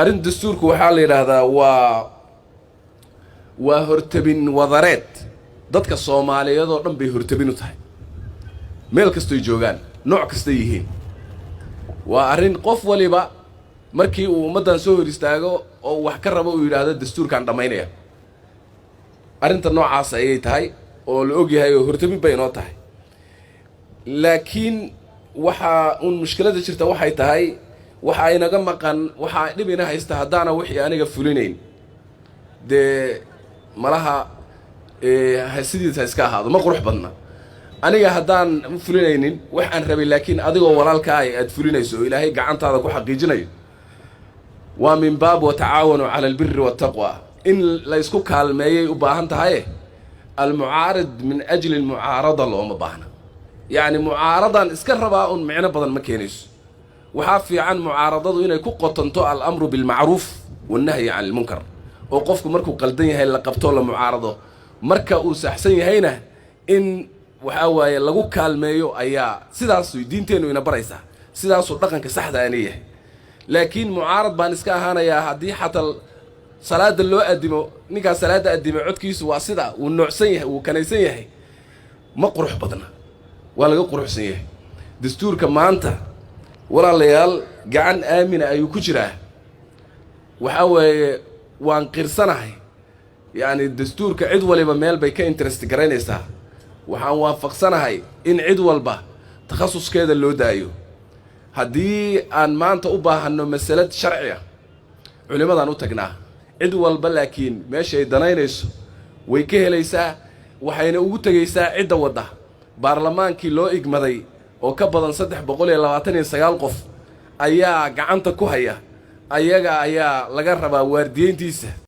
Arrinta dastuurku waxaa la yidhaahdaa waa hortabin wadareed. Dadka Soomaaliyeed oo dhan bay hortabin u tahay, meel kastoy joogaan, nooc kastay yihiin. Waa arrin qof waliba markii uu ummaddan soo hor istaago oo wax ka rabo uu yidhaahdo dastuurkaan dhammaynaya. Arrinta noocaas ayay tahay oo la og yahay oo hortabin bay inoo tahay. Laakiin waxaa uun mushkiladda jirta waxay tahay, waxaa inaga maqan, waxaa dhib ina haysta, haddaana wixii aniga fulinayn, dee malaha sidiisa iska ahaado, ma qurux badna. Aniga haddaan fulinaynin wax aan rabay, laakiin adigoo walaalka ah aad fulinayso oo Ilaahay gacantaada ku xaqiijinayo, waa min baab وتعاونوا على البر والتقوى. In la isku kaalmeeyay u baahan tahaye, المعارض من أجل المعارضة looma baahna. Yacni mucaaradan iska rabaa un micno badan ma keenayso. Waxaa fiican mucaaradadu inay ku qotonto الأمر بالمعروف والنهي عن المنكر, oo qofku markuu qaldan yahay la qabto, la mucaarado, marka uu saxsan yahayna in waxaa waaye lagu kaalmeeyo. Ayaa sidaas diinteennu ina baraysaa, sidaasuu dhaqanka saxda aana yahay. Laakiin mucaarad baan iska ahaanayaa, haddii xataa salaada loo addimo, ninkaas salaadda addimay codkiisu waa sida wuu noocsan yahay, wuu kanaysan yahay, ma qurux badna, waa laga quruxsan yahay. Dastuurka maanta, walaalayaal, gacan aamina ayuu ku jiraa. Waxaa weeye, waan qirsanahay, yacni dastuurka cid waliba meel bay ka interest garaynaysaa. Waxaan waafaqsanahay in cid walba takhasuskeeda loo daayo. Haddii aan maanta u baahanno masalad sharci ah, culimmadaan u tagnaa. Cid walba laakiin meeshay danaynayso way ka helaysaa, waxayna ugu tegaysaa cidda wadda. Baarlamaankii loo igmaday oo ka badan 329 qof ayaa gacanta ku haya, ayaga ayaa laga rabaa waardiyeyntiisa.